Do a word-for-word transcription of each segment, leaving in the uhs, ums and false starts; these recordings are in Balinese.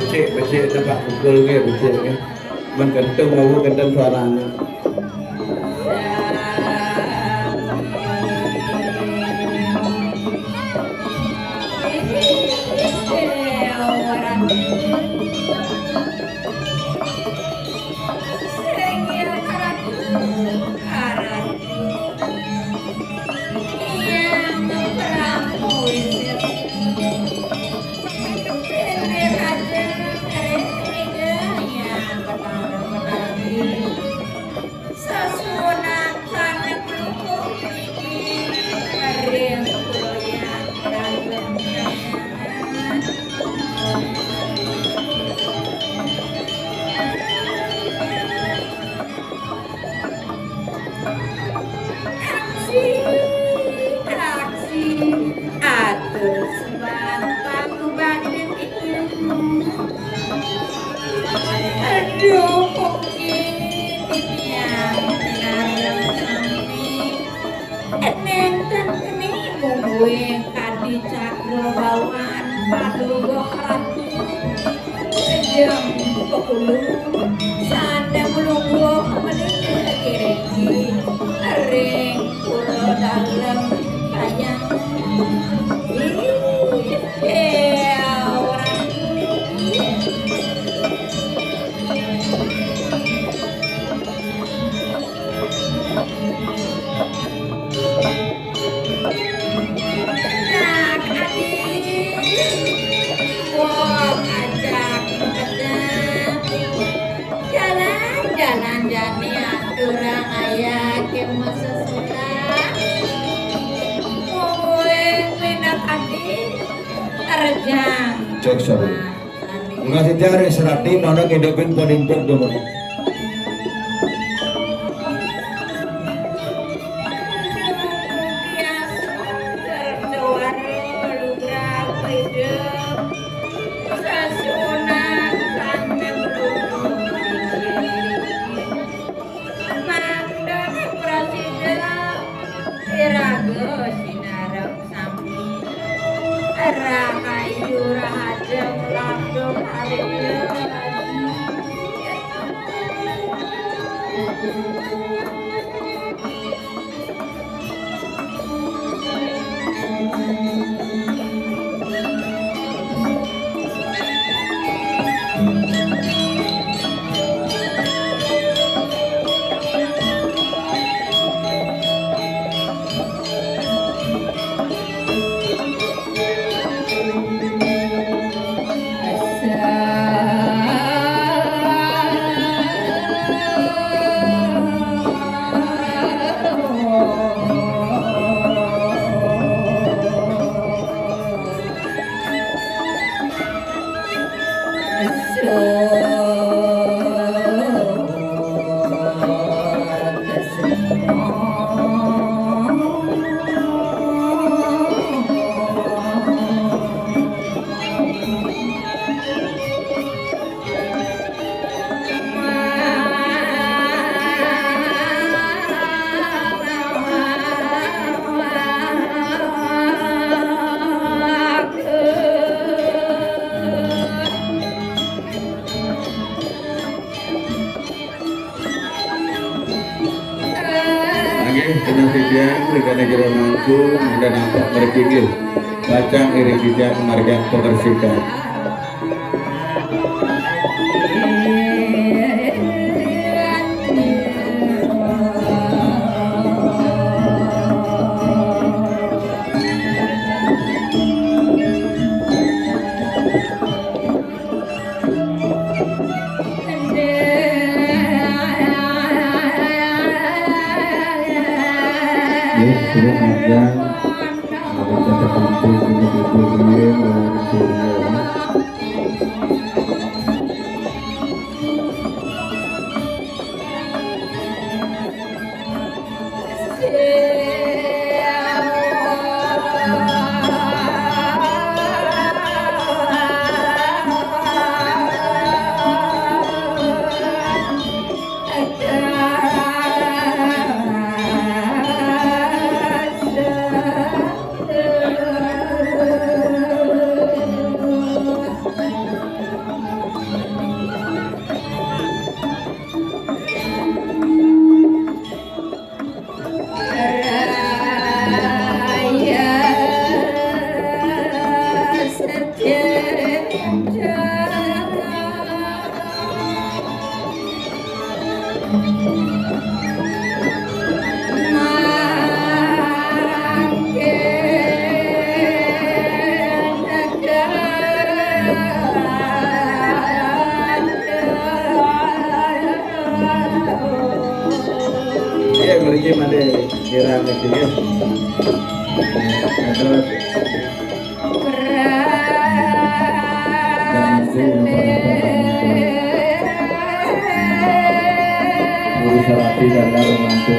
Becik, becik, tebak pukul ke, becik ke. Mengkentung lagu kenten suaranya. Aksi, aksi, atur sembah batu batin itu. Aduh, kok ini yang tinarang sami. Nenten kene mungguing kadi cakra bawan paduka ratu. Jam sepuluh, sandang lungguh menika kiriki ring pura dalem kayang. Ih, eh, orang. Anak ati, wong ajak mengedap. Jalan-jalan jani aturang ayah ke masa sudah. Mungguing minakadi terjang. Cek, sorry. Ngasih cari serati mana ngidupin panimpuk dulu. Mangda prasida iraga sinareng sami. Rahayu, rahayu, labda, harya. Mangku, anda nampak mereka ni. Pacang iring kijang margan pengesikan. Ya, sudah ada. Ada kata kumpul, kumpul, kumpul, kumpul, kumpul. Ya, mriki malih kirang niki, nggih. Terus. Guru Sarati dan Guru Mantu.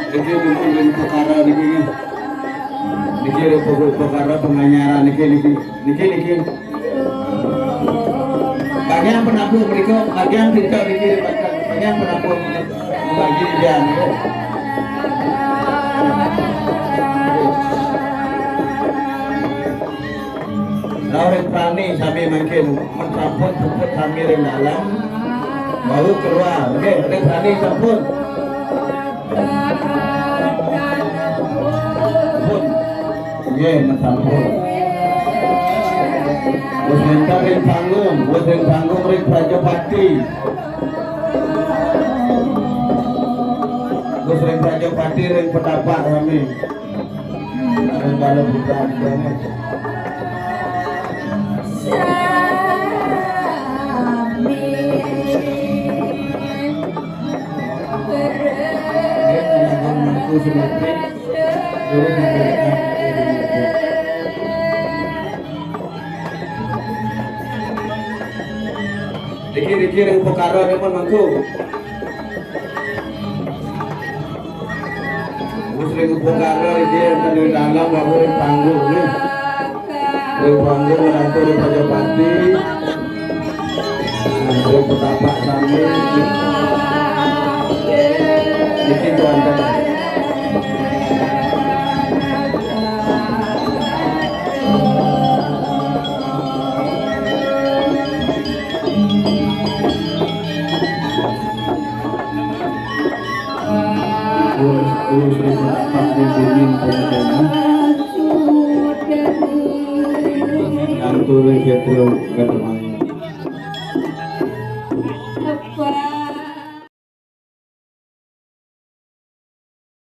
Niki, niki, niki perkara niki, nggih. Niki ada pokok perkara penganyaran niki, niki, niki, niki. Bagian penabuh berikut, bagian tidak niki, bagian penabuh bagi dia, nggih. Lawan prani sami mangkin, men sampun puput sami ring dalam, baru keluar. Nggih, ring prani sampun. Pun. Nggih, men sampun. Wis wénten ring panggung, wis ring panggung ring Prajapati. Wis ring Prajapati, ring petapak sami. Ring balé buka banget. Nggih, panggung mangku sumetik. Turun mangku. Niki, niki ring upakara nipun mangku. Wis ring upakara niki enten ring dalam, wau ring panggung nggih. Ring panggung nglantur ring Prajapati. Ring petapak sami. Niki tuanten. Urus, urus ring petapak ring dinding pengadilan. Nglantur ring Kshetra Gademang.